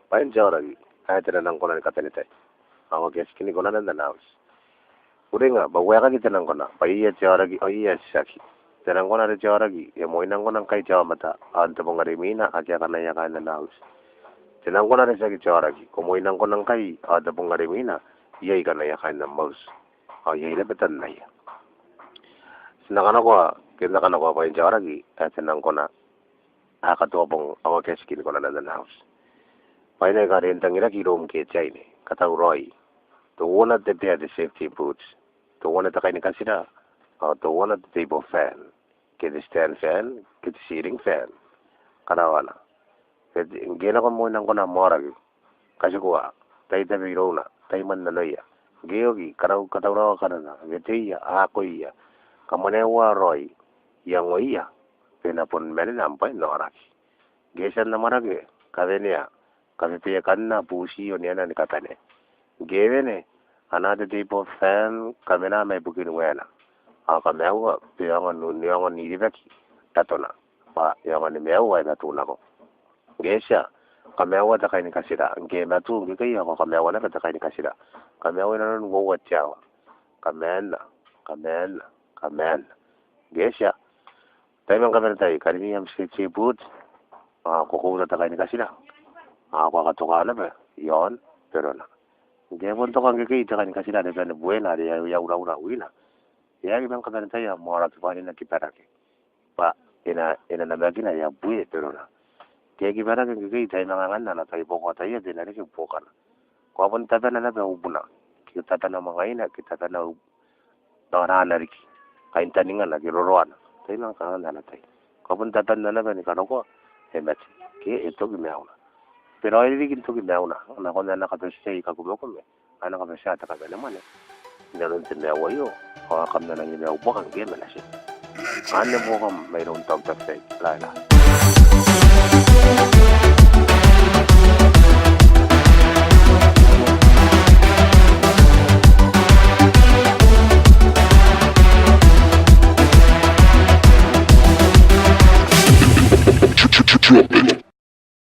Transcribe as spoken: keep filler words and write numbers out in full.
Bwain te aoraki ae te nang kona ni kabanetai. Ao a kiatikini konana n ana auti. Uringa bwa e waekaki te nang kona, bwa iai te aoraki ao iai te tiaki. Te nang kona are te aoraki e moi nang kona ngkai te aomata, ao n te bong are imwina akea kanaia kaain ana auti. Te nang kona are tiaki te aoraki, ko moi nang kona ngkai, ao te bong are imwina iai kanaia kaain am auti. Ao iai naba tannaia. Ti na kanakoa, ke N na kanakoa bwain te aoraki ae te nang kona ae katoa bong ao a kiatikini konana n ana auti. Bwaina aika a riai n tangiraki iroum ke te aine, katauraoi. Teuana te bea, te safety boots. Teuana te kai ni katira, ao teuana te table fan, ke te stand fan, ke te ceiling fan. Karaoana. Ke te, ngke nako moi nang kona am aoraki, katikua, tai tabe irouna, tai mannanoia. Ngke e oki, karau, katauraoa kanana, weteia, akoia. Kamwaneua raoi, iangoia, bwa e na bon manena am bwai n aoraki. Ngke e tia n amwarake, kawenea, kabebekanna buti oneana ni kabane. Ngke e wene, anaa te table fan, kamena mai bukin waena. Ao kamaiua bwa e aonga n, n aonga n iribaki ratona, bwa e aonga ni maiu ao e matu nako. Ngke e tia, kamaiua te kai ni katira. Ngke e matu ngkekei ao kamaiua naba te kai ni katira. Kamaiua inanon uoua te aoa. Kamaenna, kamaenna, kamaenna. Ngke e tia, tai man kabanetai, karimii am safety boot, ao ko kauta te kai ni katira, ao ko a katoka naba iaon berona. Ngke e bon toka ngkekei te kai ni katira are bane buena, are e a uraura wina, e aki man kabanetai am aoraki bwa e na kibarake, bwa e na, e na namakina aia bue berona. Ngke e kibarake ngkekei, tai manga anganna ana tai boko ataia bwa e na reke buokana. Ko a bon tabana naba ubuna, ke tabana mwangaina, ke tabana u-, noraana riki, kaintaningana ke roroana. Tai manga anganna ana tai. Ko a bon tabanna naba ni karokoa e mate, ke e toki maiuna. Bwa e raoiroi riki n toki maiuna, nakon ana kabatiai kakumekume, ana kabatia te kabanemwane inanon te maiu aio, ao kam na nangi maiu buaka ngke e mena tina. Anne buokam mairoun Doctor Faith Laila.